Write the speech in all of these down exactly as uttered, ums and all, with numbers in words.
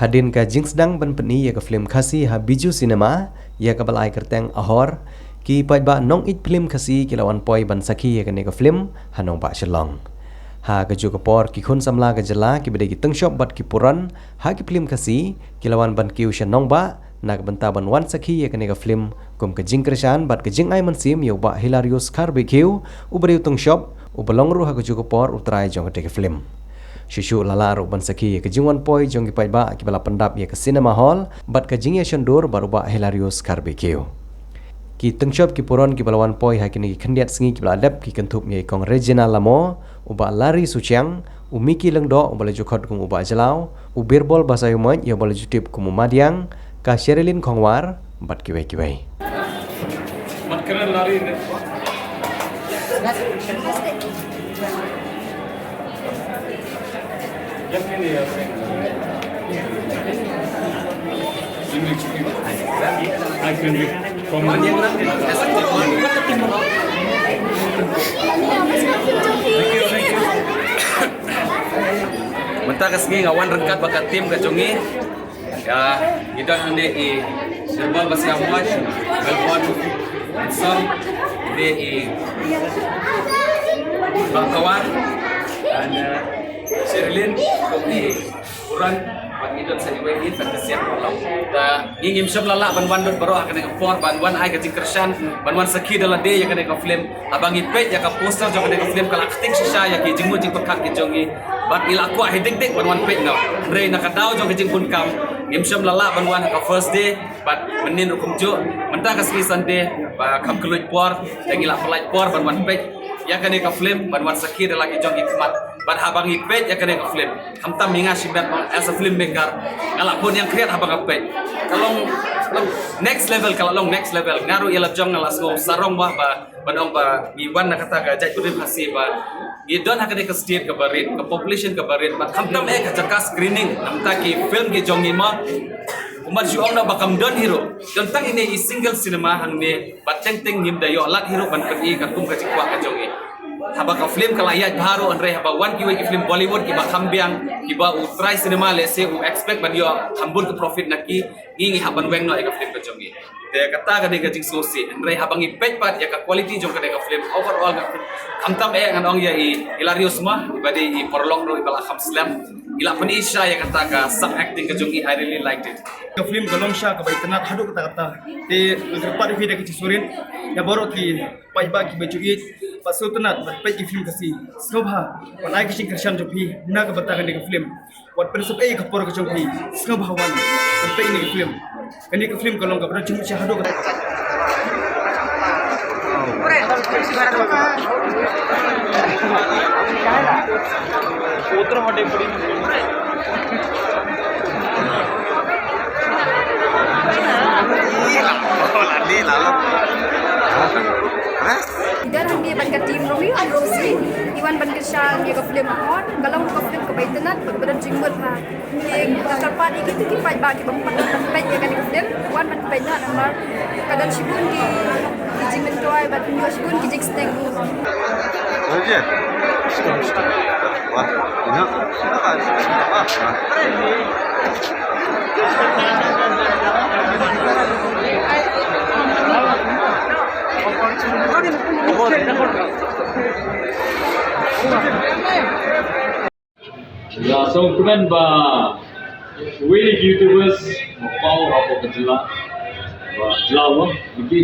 Hadien ka jingsdang ban pyni ïa ka film Khasi ha Bijou Cinema, ïa kaba la ai kyrteng Ahor, ki paidbah nongïeit film Khasi ki la wan poi ban sakhi ïa kane ka film ha nongbah Shillong. Ha kajuh ka por, ki khun samla ka jylla kiba dei ki tyngshop bad ki puron ha ki film Khasi ki la wan ban kiew sha nongbah na ka bynta ban wan sakhi ïa kane ka film kum ka jingkyrshan bad ka jingai mynsiem ïa u Bah Hilarius Kharbeikhiew, uba dei u tyngshop uba long ruh ha kajuh ka por u trai jong kane ka film. Shuh shuh la lah ruh ban sakhi ïa ka jingwan poi jong ki paidbah kiba la pyndap ïa ka cinema hall bad ka jingïashondur bad u Bah Hilarius Kharbeikhiew. Ki tyngshop ki puron kiba la wan poi ha kine ki khyndiat sngi kiba la dep ki kynthup ïa i Kong Regina Lamo, u Bah Larry Suchiang, u Mickey Lyngdoh uba la ju khot kum u Bah Jlaw, u Birbol Basaiawmoit ïa uba la ju tip kum u Madiang, ka Sherilyn Khongwar bad kiwei kiwei. Mynta ka sngi nga wan ryngkat bad ka team ka jong ngi. Ïa, ngi don hangne i Birbol Basaiawmoit, Melbourne Hanson, hangne i Bah Khongwar, dan, eh, Sherilyn, i Uran, bad ngi don sa iwei i Fantasia Prolong. Da ngi ngim shym la lah ban wan lut baroh ha kane ka por, ban wan ai ka jingkyrshan, ban wan sakhi da lade ïa kane ka film. Haba ngi peit ïa ka poster jong kane ka film ka la ktik shisha ïa ki jingmut jingpyrkhat ki jong ngi. Bad ngi la kwah hi dik dik ban wan peit noh. Hynrei na ka daw jong ka jingbun kam ngim shym la lah ban wan ha ka first day. Bad mynnin ruh kumjuh mynta ka sngi Sunday ba kham kylluid por, te ngi la pynlait por ban wan peit ïa kane ka film, ban wan sakhi da la ki jong ki khmat. Bad haba ngi peit ïa kane ka film, khamtam ïa nga shimet as a filmmaker, nga la bun ïeng khriat haba nga peit. Ka long, long next level, ka la long next level. Nga ruh ïa la jong nga la sngew sarong bha ba ban ong ba ngi wan na kata ka jaitbynriew Khasi ba ngi don ha kane ka state kaba rit, ka population kaba rit, bad khamtam eh ka jaka screening namar ki film ki jong ngi ma. Kumba shu ong noh ba kam don hi ruh, don tang ine i single cinema hangne, bad teng teng ngim da ïoh lad hi ruh ban pyni katkum ka jingkwah ka jong ngi. Haba ka film ka la ïaid bha ruh, hynrei haba wan kiwei ki film Bollywood kiba kham biang, kiba u trai cinema lehse u expect ban ïoh kham bun ka profit na ki, ngi ngi hap ban weng noh ïa ka film ka jong ngi. Te kata ka dei ka jingsngewsih. Hynrei haba ngi peit pat ïa ka quality jong kane ka film, overall ka film, khamtam eh ngan ong ïa i Hilarius ma, iba dei i Prolong ruh iba la kham slem. I la pyni shisha ïa kata ka sub acting ka jong i, I really liked it. Ka film ka long shisha kaba itynnad haduh katta katta. Te nga kyrpad ïa phi da ka jingsurit ïa baroh ki paidbah kiba ju ïeit, ba sngewtynnad ban peit ki film Khasi. Sngewbha ban ai ka jingkyrshan jong phi na ka bynta kane ka film. Wat pynsep ei ka por ka jong phi, sngewbha wan ban peit ïa kane ka film. Kane ka film ka long kaba don jingmut shisha haduh katta. Don hangne bad ka team Romeo and Rosie, i wan ban kyrshan ïa ka film Ahor. Ka long ka film kaba itynnad bad kaba don jingmut bha. Te nga kyrpad ïa kito ki paidbah kiba ym pat peit ïa kane ka film, wan ban peit noh namar ka don shibun ki, ki jingmyntoi bad shibun ki jingsneng. Wah, ina. Nga sngewkmen ba uwei na ki YouTubers ba paw hapoh ka jylla, ba jylla, ba ngi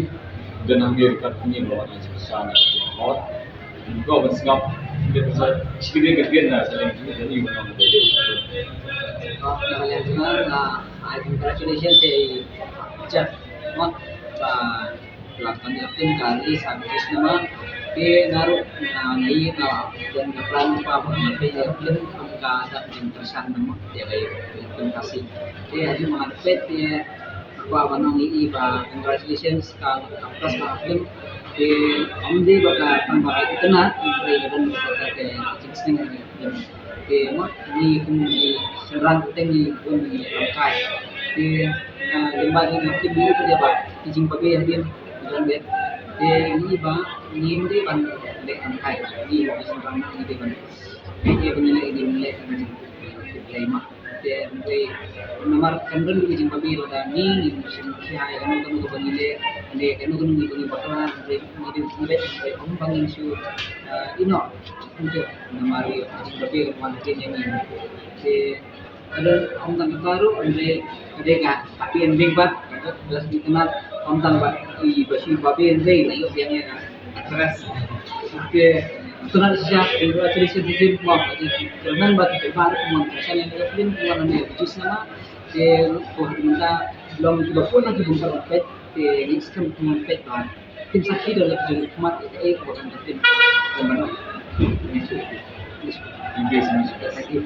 don hangne ryngkat kumne ba wan sha na ka hor. Ko ban sngap, kita sa, kita ka bian na sa leng kita ni ba na ka bian. Ba na ka liang jong nga, ah, congratulations ïa i Jeff, mo, ba la pynïap pynïap ka ri sa ka cinema. Te nga ruh nga ngi nga don ka plan ba ba nga pynïap pynïap ka film ka dap jingkyrshan mo ïa ka film Khasi. Te aju ma nga peit te Ba ban ong ïa i ba congratulations ka, ka first ba film. Te ym dei ba ka tang ba ka itynnad, hynrei ka don ka, ka, ka jingsneng ha ka film. Te mo ngi kum ngi shynrang te ngi bun ngi lamkai. Te, ah, lyngba jong ka film ngi ïohi ba ki jingbabe hadien ki don beit. Te ngi ba ngi ym dei ban leh lamkai. Ngi ba ki shynrang ngi dei ban, ngi dei ban leh, ngi dei ban leh ka jingbabe ma. Te hynrei namar kan don ka jingbabe lada ngi ngim shim khia ïa kano kano kaba ngi leh, leh kano kano kaba ngi bakla, hynrei ngi dei ngi leh hynrei ym ba ngin shu, ah, ïeh noh. Hynrei namar ïa ka jingbabe ka wan hadien ïa ngi. Te ka don ym tang kata ruh hynrei ka dei ka happy ending pat, ka dei ka last ending pat, ym tang ba i ba shu babe hynrei la ïoh biang ïa ka Actress. Te, tu na shisha, congratulations to him, mo. Te, te, remember, te, ba, mo, shisha ne, te, film, mo, ne, jus nama. Te, ko, mynta, long, ki ba pun, ki bun, ka pet, te, ni skam, ki pet, ba. Tim sakhi, da, le, jus, mat, te, eh, ko, te, tim. Te, ba, no. Thank you so much. Thank you.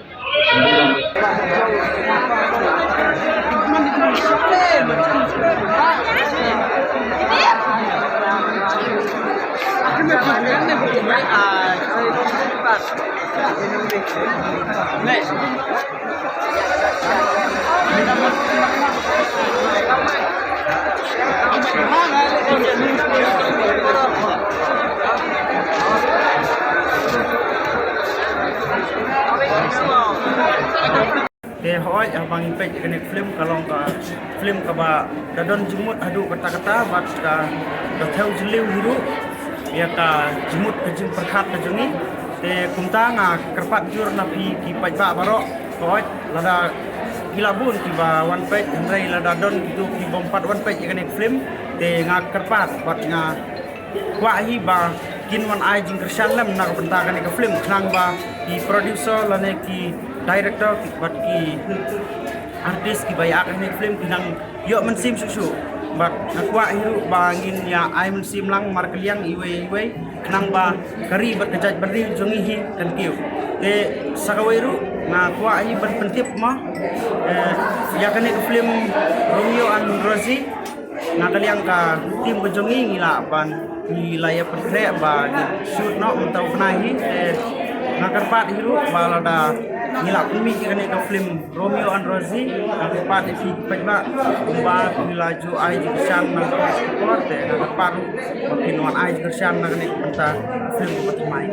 Te hooid, haba ngi peit ïa kane ka film, ka long ka film kaba da don jingmut haduh katta katta bad ka, ka thew jylliew hi ruh ïa ka jingmut ka jingpyrkhat ka jong ngi. Te kumta nga kyrpad jur na phi ki paidbah baroh, hooid, lada ki la bun kiba wan peit, hynrei lada don kito kibym pat wan peit ïa kane ka film, te nga kyrpad bad nga kwah hi ba kin wan ai jingkyrshan lem na ka bynta kane ka film, khnang ba ki producer lane ki director bad ki artist kiba ïa kane ka film kin nang ïoh mynsiem shuh shuh. Bad nga kwah hi ruh ba ngin ïa ai mynsiem lang markylliang iwei iwei, khnang ba ka ri bad ka jaitbynriew jong ngi hi kan kiew. Te sa kawei ruh nga kwah hi ban pyntip ma, eh, ïa kane ka film Romeo and Rosie. Na ka liang ka team ka jong ngi ngi lah ban, ngi la ïa pynkhreh ba ngin shoot noh mynta u bnai hi. Eh, nga kyrpad hi ruh ba lada ngi lah pynmih ïa kane ka film Romeo and Rosie, nga kyrpad ïa phi paidbah kumba ngi la ju ai jingkyrshan na ka por, te nga kyrpad ruh ba phin wan ai jingkyrshan na kane ka bynta film kaba thymmai.